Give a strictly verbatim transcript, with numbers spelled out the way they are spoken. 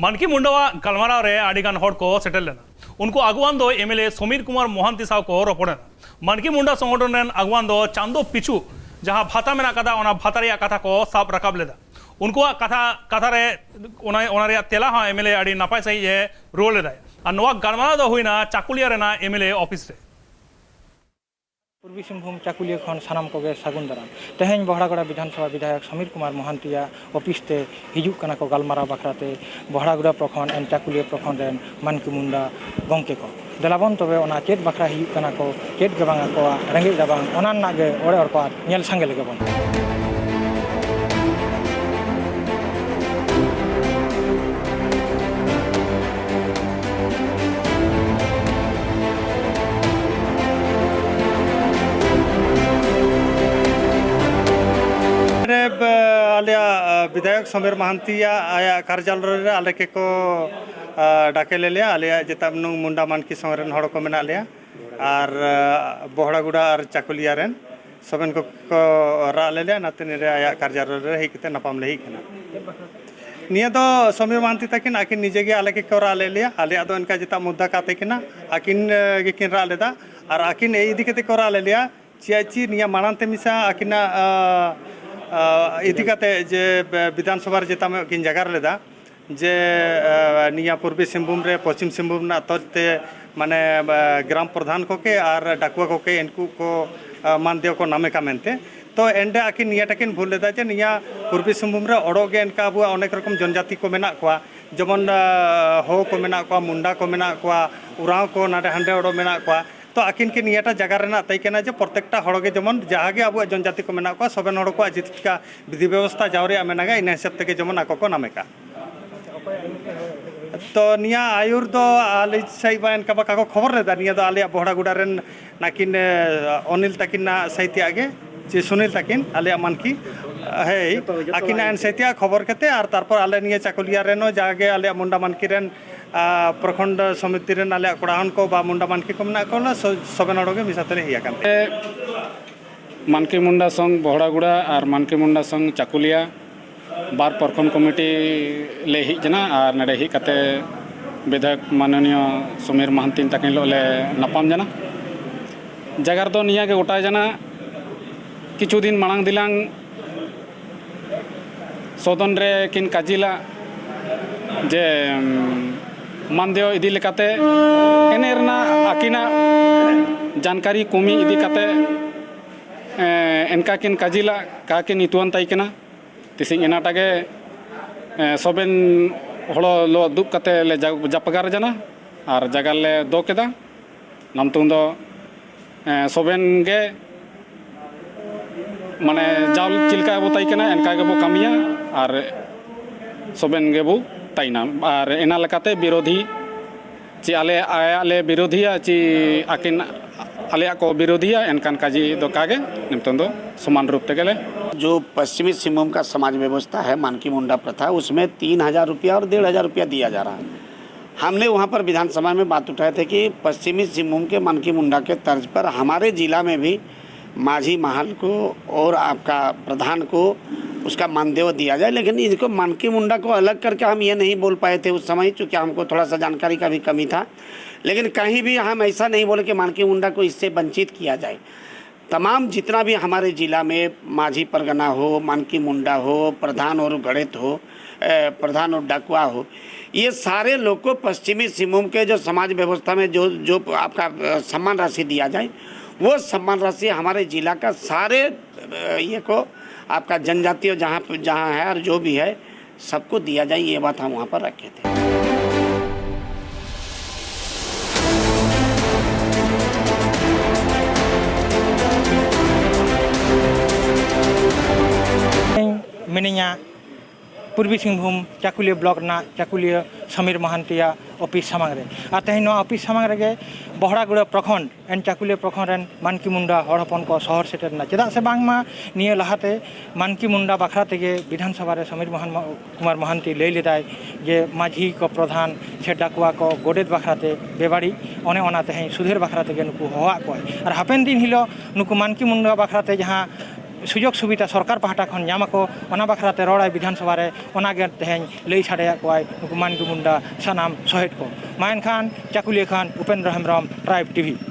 ᱢᱟᱱᱠᱤ ᱢᱩᱱᱰᱟᱣᱟᱜ ᱜᱟᱞᱢᱟᱨᱟᱣ ᱨᱮ ᱟᱹᱰᱤ ᱜᱟᱱ ᱦᱚᱲ ᱠᱚ ᱥᱮᱴᱮᱨ ᱞᱮᱱᱟ᱾ ᱩᱱᱠᱩ ᱟᱹᱜᱩᱣᱟᱱ ᱫᱚ M L A Samir Kumar Mohanty ᱥᱟᱶ ᱠᱚ ᱨᱚᱯᱚᱲ ᱮᱱᱟ᱾ ᱢᱟᱱᱠᱤ ᱢᱩᱱᱰᱟ ᱥᱚᱝᱜᱚᱴᱷᱚᱱ ᱨᱮᱱ ᱟᱹᱜᱩᱣᱟᱱ ᱫᱚ ᱪᱟᱸᱫᱚ ᱯᱤᱪᱷᱩ ᱡᱟᱦᱟᱸ ᱵᱷᱟᱛᱟ ᱢᱮᱱᱟᱜ ᱟᱠᱟᱫᱟ, ᱚᱱᱟ ᱵᱷᱟᱛᱟ ᱨᱮᱭᱟᱜ ᱠᱟᱛᱷᱟ ᱠᱚ ᱥᱟᱵ ᱨᱟᱠᱟᱵ ᱞᱮᱫᱟ᱾ ᱩᱱᱠᱩᱣᱟᱜ ᱠᱟᱛᱷᱟ, ᱠᱟᱛᱷᱟ ᱨᱮ ᱚᱱᱟ, ᱚᱱᱟ ᱨᱮᱭᱟᱜ ᱛᱮᱞᱟ ᱦᱚᱸ ᱮᱢ ᱮᱞ ᱮ ᱟᱹᱰᱤ ᱱᱟᱯᱟᱭ ᱥᱟᱺᱦᱤᱡ ᱮ ᱨᱩᱣᱟᱹᱲ ᱞᱮᱫᱟᱭ᱾ ᱟᱨ ᱱᱚᱣᱟ ᱜᱟᱞᱢᱟᱨᱟᱣ ᱫᱚ ᱦᱩᱭᱱᱟ ᱪᱟᱠᱩᱞᱤᱭᱟ ᱨᱮᱱᱟᱜ ᱮᱢ ᱮᱞ ᱮ ᱚᱯᱷᱤᱥ ᱨᱮ᱾ ᱯᱩᱨᱵᱤ ᱥᱤᱝᱵᱷᱩᱢ ᱪᱟᱠᱩᱞᱤᱭᱟᱹ ᱠᱷᱚᱱ ᱥᱟᱱᱟᱢ ᱠᱚᱜᱮ ᱥᱟᱹᱜᱩᱱ ᱫᱟᱨᱟᱢ᱾ ᱛᱮᱦᱮᱧ ᱵᱚᱦᱲᱟᱜᱚᱲᱟ ᱵᱤᱫᱷᱟᱱ ᱥᱚᱵᱷᱟ ᱵᱤᱫᱷᱟᱭᱚᱠ ᱥᱚᱢᱤᱨ ᱠᱩᱢᱟᱨ ᱢᱚᱦᱟᱱᱛᱤᱭᱟᱜ ᱚᱯᱷᱤᱥ ᱛᱮ ᱦᱤᱡᱩᱜ ᱠᱟᱱᱟ ᱠᱚ ᱜᱟᱞᱢᱟᱨᱟᱣ ᱵᱟᱠᱷᱨᱟ ᱛᱮ᱾ ᱵᱚᱦᱲᱟᱜᱚᱲᱟ ᱯᱨᱚᱠᱷᱚᱸᱰ and ᱪᱟᱠᱩᱞᱤᱭᱟᱹ ᱯᱨᱚᱠᱷᱚᱸᱰ ᱨᱮᱱ ᱢᱟᱱᱠᱤ ᱢᱩᱱᱰᱟ ᱜᱚᱢᱠᱮ ᱠᱚ, ᱫᱮᱞᱟᱵᱚᱱ ᱛᱚᱵᱮ ᱚᱱᱟ ᱪᱮᱫ ᱵᱟᱠᱷᱨᱟ ᱦᱤᱡᱩᱜ ᱠᱟᱱᱟ ᱠᱚ, ᱪᱮᱫ ᱜᱮ ᱵᱟᱝ ᱟᱠᱚᱣᱟᱜ ᱨᱮᱸᱜᱮᱡ ᱨᱟᱵᱟᱝ, ᱚᱱᱟ ᱨᱮᱱᱟᱜ ᱜᱮ ᱚᱲᱮ ᱚᱲᱯᱟᱛ ᱧᱮᱞ ᱥᱟᱸᱜᱮ ᱞᱮᱜᱮ ᱵᱚᱱ᱾ ᱨᱮ, ᱵ-, ᱟᱞᱮᱭᱟᱜ, ᱟ, ᱵᱤᱫᱷᱟᱭᱚᱠ ᱥᱚᱢᱤᱨ ᱢᱟᱦᱟᱱᱛᱤᱭᱟᱜ ᱟᱭᱟᱜ ᱠᱟᱨᱡᱟᱞᱚᱭ ᱨᱮ ᱟᱞᱮ ᱠᱮᱠᱚ, ᱟ, ᱰᱟᱠᱮ ᱞᱮ ᱞᱮᱭᱟ᱾ ᱟᱞᱮᱭᱟᱜ ᱡᱮᱛᱟᱵ ᱱᱩᱝ ᱢᱩᱱᱰᱟ ᱢᱟᱱᱠᱤ ᱥᱚᱝ ᱨᱮᱱ ᱦᱚᱲ ᱠᱚ ᱢᱮᱱᱟᱜ ᱞᱮᱭᱟ, ᱟᱨ, ᱟ, ᱵᱚᱦᱲᱟᱜᱩᱲᱟ ᱟᱨ ᱪᱟᱠᱩᱞᱤᱭᱟ ᱨᱮᱱ ᱥᱚᱵᱮᱱ ᱠᱚ ᱠᱚ ᱨᱟᱜ ᱞᱮ ᱞᱮᱭᱟ᱾ ᱚᱱᱟᱛᱮ ᱱᱤᱭᱟᱹ ᱨᱮ ᱟᱭᱟᱜ ᱠᱟᱨᱡᱟᱞᱚᱭ ᱨᱮ ᱦᱮᱡ ᱠᱟᱛᱮ ᱧᱟᱯᱟᱢ ᱞᱮ ᱦᱮᱡ ᱠᱟᱱᱟ᱾ ᱱᱤᱭᱟᱹ ᱫᱚ ᱥᱚᱢᱤᱨ ᱢᱟᱦᱟᱱᱛᱤ ᱛᱟᱹᱠᱤᱱ, ᱟᱹᱠᱤᱱ ᱱᱤᱡᱮ ᱜᱮ ᱟᱞᱮ ᱠᱮᱠᱚ ᱨᱟᱜ ᱞᱮ ᱞᱮᱭᱟ᱾ ᱟᱞᱮᱭᱟᱜ ᱫᱚ ᱚᱱᱠᱟ ᱡᱮᱛᱟᱵ ᱢᱩᱫᱽᱫᱟ ᱠᱟᱛᱮ ᱠᱤᱱᱟ, ᱟᱹᱠᱤᱱ, ᱟ, ᱜᱮᱠᱤᱱ ᱨᱟᱜ ᱞᱮᱫᱟ᱾ ᱟᱨ ᱟᱹᱠᱤᱱ ᱮᱭ ᱤᱫᱤ ᱠᱟᱛᱮ ᱠᱚ ᱨᱟᱜ ᱞᱮ ᱞᱮᱭᱟ᱾ ᱪᱮᱫᱟᱜ ᱪᱮ ᱱᱤᱭᱟᱹ ᱢᱟᱲᱟᱝ ᱛᱮ ᱢᱤᱥᱟ ᱟᱹᱠᱤᱱᱟᱜ, ᱟ, ᱟ, ᱤᱫᱤ ᱠᱟᱛᱮ ᱡᱮ ᱵᱤᱫᱷᱟᱱ ᱥᱚᱵᱷᱟ ᱨᱮ ᱡᱮᱛᱟᱢ ᱠᱤᱱ ᱡᱟᱜᱟᱨ ᱞᱮᱫᱟ, ᱡᱮ, ᱟ, ᱱᱤᱭᱟᱹ ᱯᱩᱨᱵᱤ ᱥᱤᱝᱵᱷᱩᱢ ᱨᱮ ᱯᱚᱪᱷᱤᱢ ᱥᱤᱝᱵᱷᱩᱢ ᱨᱮᱱᱟᱜ ᱛᱚᱨᱡ ᱛᱮ, ᱢᱟᱱᱮ, ᱟ, ᱜᱨᱟᱢ ᱯᱨᱚᱫᱷᱟᱱ ᱠᱚᱠᱮ ᱟᱨ ᱰᱟᱠᱩᱣᱟ ᱠᱚᱠᱮ ᱤᱱᱠᱩ ᱠᱚ, ᱟ, ᱢᱟᱱ ᱫᱮᱭᱚ ᱠᱚ ᱱᱟᱢᱮ ᱠᱟ ᱢᱮᱱᱛᱮ᱾ ᱛᱚ ᱮᱱᱰᱮ ᱟᱹᱠᱤᱱ ᱱᱤᱭᱟᱹᱴᱟ ᱠᱤᱱ ᱵᱷᱩᱞ ᱞᱮᱫᱟ ᱡᱮ ᱱᱤᱭᱟᱹ ᱯᱩᱨᱵᱤ ᱥᱤᱝᱵᱷᱩᱢ ᱨᱮ ᱚᱰᱚᱜ ᱜᱮ ᱮᱱᱠᱟ ᱟᱵᱚᱣᱟᱜ ᱚᱱᱮᱠ ᱨᱚᱠᱚᱢ ᱡᱚᱱᱡᱟᱛᱤ ᱠᱚ ᱢᱮᱱᱟᱜ ᱠᱚᱣᱟ, ᱡᱮᱢᱚᱱ, ᱟ, ᱦᱳ ᱠᱚ ᱢᱮᱱᱟᱜ ᱠᱚᱣᱟ, ᱢᱩᱱᱰᱟ ᱠᱚ ᱢᱮᱱᱟᱜ ᱠᱚᱣᱟ, ᱩᱨᱟᱸᱣ ᱠᱚ ᱱᱟᱰᱮ ᱦᱟᱸᱰᱮ ᱚᱰᱚᱜ ᱢᱮᱱᱟᱜ ᱠᱚᱣᱟ᱾ ᱛᱚ ᱟᱹᱠᱤᱱ ᱠᱤᱱ ᱱᱤᱭᱟᱹᱴᱟ ᱡᱟᱭᱜᱟ ᱨᱮᱱᱟᱜ ᱛᱟᱭ ᱠᱟᱱᱟ ᱡᱮ ᱯᱨᱚᱛᱮᱠᱴᱟ ᱦᱚᱲ ᱜᱮ ᱡᱮᱢᱚᱱ ᱡᱟᱦᱟᱸ ᱜᱮ ᱟᱵᱚᱣᱟᱜ ᱡᱚᱱᱡᱟᱹᱛᱤ ᱠᱚ ᱢᱮᱱᱟᱜ ᱠᱚᱣᱟ, ᱥᱚᱵᱮᱱ ᱦᱚᱲ ᱠᱚᱣᱟᱜ ᱪᱮᱫ ᱞᱮᱠᱟ ᱵᱤᱫᱷᱤ ᱵᱮᱵᱚᱥᱛᱷᱟ ᱡᱟᱣ ᱨᱮᱭᱟᱜ ᱢᱮᱱᱟᱜᱼᱟ, ᱤᱱᱟᱹ ᱦᱤᱥᱟᱹᱵ ᱛᱮᱜᱮ ᱡᱮᱢᱚᱱ ᱟᱠᱚ ᱠᱚ ᱱᱟᱢᱮ ᱠᱟ᱾ ᱛᱚ ᱱᱤᱭᱟᱹ ᱟᱭᱩᱨ ᱫᱚ ᱟᱞᱮ ᱥᱟᱹᱦᱤᱡ ᱵᱟ ᱮᱱᱠᱟ ᱵᱟ ᱠᱟᱠᱚ ᱠᱷᱚᱵᱚᱨ ᱞᱮᱫᱟ, ᱱᱤᱭᱟᱹ ᱫᱚ ᱟᱞᱮᱭᱟᱜ ᱵᱚᱦᱲᱟᱜᱩᱰᱟ ᱨᱮᱱ ᱱᱟᱹᱠᱤᱱ, ᱮ, ᱚᱱᱤᱞ ᱛᱟᱹᱠᱤᱱᱟᱜ ᱥᱟᱹᱦᱤᱛ ᱛᱮᱭᱟᱜ ᱜᱮ, ᱪᱮ ᱥᱩᱱᱤᱞ ᱛᱟᱹᱠᱤᱱ, ᱟᱞᱮᱭᱟᱜ ᱢᱟᱱᱠᱤ, ᱦᱮᱸ, ᱟᱹᱠᱤᱱᱟᱜ ᱮᱱ ᱥᱟᱹᱦᱤᱛ ᱛᱮᱭᱟᱜ ᱠᱷᱚᱵᱚᱨ ᱠᱟᱛᱮ, ᱟᱨ ᱛᱟᱨᱯᱚᱨ ᱟᱞᱮ ᱱᱤᱭᱟᱹ ᱪᱟᱠᱩᱞᱤᱭᱟ ᱨᱮᱱ ᱦᱚᱸ ᱡᱟᱜᱮ ᱟᱞᱮᱭᱟᱜ ᱢᱩᱱᱰᱟ ᱢᱟᱱᱠᱤ ᱨᱮᱱ ᱟ, ᱯᱨᱚᱠᱷᱚᱸᱰ ᱥᱚᱢᱤᱛᱤ ᱨᱮᱱ ᱟᱞᱮᱭᱟᱜ ᱠᱚᱲᱟ ᱦᱚᱱ ᱠᱚ ᱵᱟ ᱢᱩᱱᱰᱟ ᱢᱟᱱᱠᱤ ᱠᱚ ᱢᱮᱱᱟᱜ ᱠᱚᱣᱟ, ᱥᱚ-, ᱥᱚᱵᱮᱱ ᱦᱚᱲ ᱜᱮ ᱢᱤᱫ ᱥᱟᱶᱛᱮ ᱞᱮ ᱦᱮᱡ ᱟᱠᱟᱱ ᱛᱮ᱾ ᱢᱟᱱᱠᱤ ᱢᱩᱱᱰᱟ ᱥᱚᱝ ᱵᱚᱦᱲᱟᱜᱩᱲᱟ ᱟᱨ ᱢᱟᱱᱠᱤ ᱢᱩᱱᱰᱟ ᱥᱚᱝ ᱪᱟᱠᱩᱞᱤᱭᱟ ᱵᱟᱨ ᱯᱨᱚᱠᱷᱚᱸᱰ ᱠᱚᱢᱤᱴᱤ ᱞᱮ ᱦᱮᱡ ᱮᱱᱟ ᱟᱨ ᱱᱚᱰᱮ ᱦᱮᱡ ᱠᱟᱛᱮ ᱵᱤᱫᱷᱟᱭᱚᱠ ᱢᱟᱱᱚᱱᱤᱭᱚ ᱥᱚᱢᱤᱨ ᱢᱟᱦᱟᱱᱛᱤᱱ ᱛᱟᱹᱠᱤᱱ ᱦᱤᱞᱳᱜ ᱞᱮ ᱧᱟᱯᱟᱢ ᱮᱱᱟ᱾ ᱡᱟᱭᱜᱟ ᱨᱮᱫᱚ ᱱᱤᱭᱟᱹ ᱜᱮ ᱜᱚᱴᱟᱭ ᱡᱟᱱᱟ, ᱠᱤᱪᱷᱩ ᱫᱤᱱ ᱢᱟᱲᱟᱝ ᱫᱤᱞᱟᱝ ᱥᱚᱫᱚᱱ ᱨᱮ ᱠᱤᱱ ᱠᱟᱹᱡᱤ ᱞᱟᱜ ᱡᱮ, ᱩᱢ, ᱢᱟᱱᱫᱮᱭᱚ ᱤᱫᱤ ᱞᱮᱠᱟᱛᱮ ᱮᱱᱮᱡ ᱨᱮᱱᱟᱜ ᱟᱹᱠᱤᱱᱟᱜ ᱡᱟᱱᱠᱟᱨᱤ ᱠᱚᱢᱤ ᱤᱫᱤ ᱠᱟᱛᱮ, ᱮ, ᱮᱱᱠᱟ ᱠᱤᱱ ᱠᱟᱹᱡᱤ ᱞᱟᱜ ᱠᱟ ᱠᱤᱱ ᱧᱩᱛᱩᱢᱟᱱ ᱛᱟᱭ ᱠᱟᱱᱟ᱾ ᱛᱤᱥᱤᱧ ᱮᱱᱟᱴᱟᱜ ᱜᱮ, ᱮ, ᱥᱚᱵᱮᱱ ᱦᱚᱲ ᱞᱚ ᱫᱩᱜ ᱠᱟᱛᱮ ᱞᱮ ᱡᱟ-, ᱡᱟᱯᱟᱜᱟᱨ ᱡᱟᱱᱟ ᱟᱨ ᱡᱟᱜᱟ ᱞᱮ ᱫᱚ ᱠᱮᱫᱟ᱾ ᱱᱟᱢᱛᱩᱝ ᱫᱚ, ᱮ, ᱥᱚᱵᱮᱱ ᱜᱮ, ᱢᱟᱱᱮ, ᱡᱟᱣ ᱪᱮᱫ ᱞᱮᱠᱟ ᱵᱚ ᱛᱟᱭ ᱠᱟᱱᱟ, ᱮᱱᱠᱟ ᱜᱮᱵᱚ ᱠᱟᱹᱢᱤᱭᱟ ᱟᱨ ᱥᱚᱵᱮᱱ ᱜᱮᱵᱚ ᱛᱟᱭᱱᱟ᱾ ᱟᱨ ᱮᱱᱟ ᱞᱮᱠᱟᱛᱮ ᱵᱤᱨᱳᱫᱷᱤ ᱪᱮ ᱟᱞᱮ, ᱟᱭᱟᱜ ᱞᱮ ᱵᱤᱨᱳᱫᱷᱤᱭᱟ ᱪᱮ ᱟᱹᱠᱤᱱ ᱟᱞᱮᱭᱟᱜ ᱠᱚ ᱵᱤᱨᱳᱫᱷᱤᱭᱟ, ᱮᱱᱠᱷᱟᱱ ᱠᱟᱡᱮ ᱫᱚ ᱠᱟᱜᱮ ᱱᱤᱛᱚᱝ ᱫᱚ ᱥᱚᱢᱟᱱ ᱨᱩᱯ ᱛᱮᱜᱮ ᱞᱮ᱾ जो पश्चिमी सिंहभूम का समाज व्यवस्था है, मानकी मुंडा प्रथा, उसमें तीन हज़ार रुपया और डेढ़ हज़ार रुपया दिया जा रहा है। हमने वहाँ पर विधानसभा में बात उठाए थे कि पश्चिमी सिंहभूम के मानकी मुंडा के तर्ज पर हमारे जिला में भी माझी महल को और आपका प्रधान को उसका मानदेय दिया जाए, लेकिन इनको मानकी मुंडा को अलग करके हम ये नहीं बोल पाए थे उस समय, चूँकि हमको थोड़ा सा जानकारी का भी कमी था। लेकिन कहीं भी हम ऐसा नहीं बोले कि मानकी मुंडा को इससे वंचित किया जाए। तमाम जितना भी हमारे जिला में माझी परगना हो, मानकी मुंडा हो, प्रधान और गणित हो, ए, प्रधान और डाकुआ हो, ये सारे लोग को पश्चिमी सिंहभूम के जो समाज व्यवस्था में जो, जो आपका, अ, सम्मान राशि दिया जाए, वो सम्मान राशि हमारे जिला का सारे, अ, ये को आपका जनजातीय जहाँ पे, जहाँ है और जो भी है, सबको दिया जाए, ये बात हम वहाँ पर रखे थे। ᱢᱤᱱᱟᱹᱧᱟ ᱯᱩᱨᱵᱤ ᱥᱤᱝᱵᱷᱩᱢ ᱪᱟᱠᱩᱞᱤᱭᱟᱹ ᱵᱞᱚᱠ ᱨᱮᱱᱟᱜ ᱪᱟᱠᱩᱞᱤᱭᱟᱹ ᱥᱚᱢᱤᱨ ᱢᱟᱦᱟᱱᱛᱤᱭᱟᱜ ᱚᱯᱷᱤᱥ ᱥᱟᱢᱟᱝ ᱨᱮ᱾ ᱟᱨ ᱛᱮᱦᱮᱧ ᱱᱚᱣᱟ ᱚᱯᱷᱤᱥ ᱥᱟᱢᱟᱝ ᱨᱮᱜᱮ ᱵᱚᱦᱲᱟᱜᱩᱲᱟᱹ ᱯᱨᱚᱠᱷᱚᱸᱰ ᱮᱱ ᱪᱟᱠᱩᱞᱤᱭᱟᱹ ᱯᱨᱚᱠᱷᱚᱸᱰ ᱨᱮᱱ ᱢᱟᱱᱠᱤ ᱢᱩᱱᱰᱟ ᱦᱚᱲ ᱦᱚᱯᱚᱱ ᱠᱚ ᱥᱚᱦᱚᱨ ᱥᱮᱴᱮᱨ ᱮᱱᱟ᱾ ᱪᱮᱫᱟᱜ ᱥᱮ ᱵᱟᱝᱢᱟ ᱱᱤᱭᱟᱹ ᱞᱟᱦᱟᱛᱮ ᱢᱟᱱᱠᱤ ᱢᱩᱱᱰᱟ ᱵᱟᱠᱷᱨᱟ ᱛᱮᱜᱮ ᱵᱤᱫᱷᱟᱱ ᱥᱚᱵᱷᱟ ᱨᱮ ᱥᱚᱢᱤᱨ ᱢᱳᱦᱚᱱ ᱠᱩᱢᱟᱨ ᱢᱚᱦᱟᱱᱛᱤ ᱞᱟᱹᱭ ᱞᱮᱫᱟᱭ ᱡᱮ ᱢᱟᱹᱡᱷᱤ ᱠᱚ ᱯᱨᱚᱫᱷᱟᱱ ᱥᱮ ᱰᱟᱠᱩᱣᱟ ᱠᱚ ᱜᱚᱰᱮᱛ ᱵᱟᱠᱷᱨᱟ ᱛᱮ ᱵᱮᱵᱟᱹᱲᱤᱡ, ᱚᱱᱮ ᱚᱱᱟ ᱛᱮᱦᱮᱧ ᱥᱩᱫᱷᱟᱹᱨ ᱵᱟᱠᱷᱨᱟ ᱛᱮᱜᱮ ᱱᱩᱠᱩ ᱦᱚᱦᱚᱣᱟᱜ ᱠᱚᱣᱟᱭ᱾ ᱟᱨ ᱦᱟᱯᱮᱱ ᱫᱤᱱ ᱦᱤᱞᱳᱜ ᱱᱩᱠᱩ ᱢᱟᱱᱠᱤ ᱢᱩᱱᱰᱟ ᱵᱟᱠᱷᱨᱟ ᱛᱮ ᱡᱟᱦᱟᱸ ᱥᱩᱡᱳᱜᱽ ᱥᱩᱵᱤᱫᱷᱟ ᱥᱚᱨᱠᱟᱨ ᱯᱟᱦᱴᱟ ᱠᱷᱚᱱ ᱧᱟᱢ ᱟᱠᱚ, ᱚᱱᱟ ᱵᱟᱠᱷᱨᱟ ᱛᱮ ᱨᱚᱲᱟᱭ ᱵᱤᱫᱷᱟᱱ ᱥᱚᱵᱷᱟ ᱨᱮ᱾ ᱚᱱᱟ ᱜᱮ ᱛᱮᱦᱮᱧ ᱞᱟᱹᱭ ᱥᱟᱰᱮᱭᱟᱫ ᱠᱚᱣᱟᱭ ᱱᱩᱠᱩ ᱢᱟᱱᱜᱩ ᱢᱩᱱᱰᱟ ᱥᱟᱱᱟᱢ ᱥᱚᱦᱮᱫ ᱠᱚ᱾ ᱢᱟ ᱮᱱᱠᱷᱟᱱ ᱪᱟᱠᱩᱞᱤᱭᱟᱹ ᱠᱷᱚᱱ ᱩᱯᱮᱱᱫᱨᱚ ᱦᱮᱢᱵᱨᱚᱢ, ᱴᱨᱟᱭᱤᱵᱽ ᱴᱤᱵᱷᱤ᱾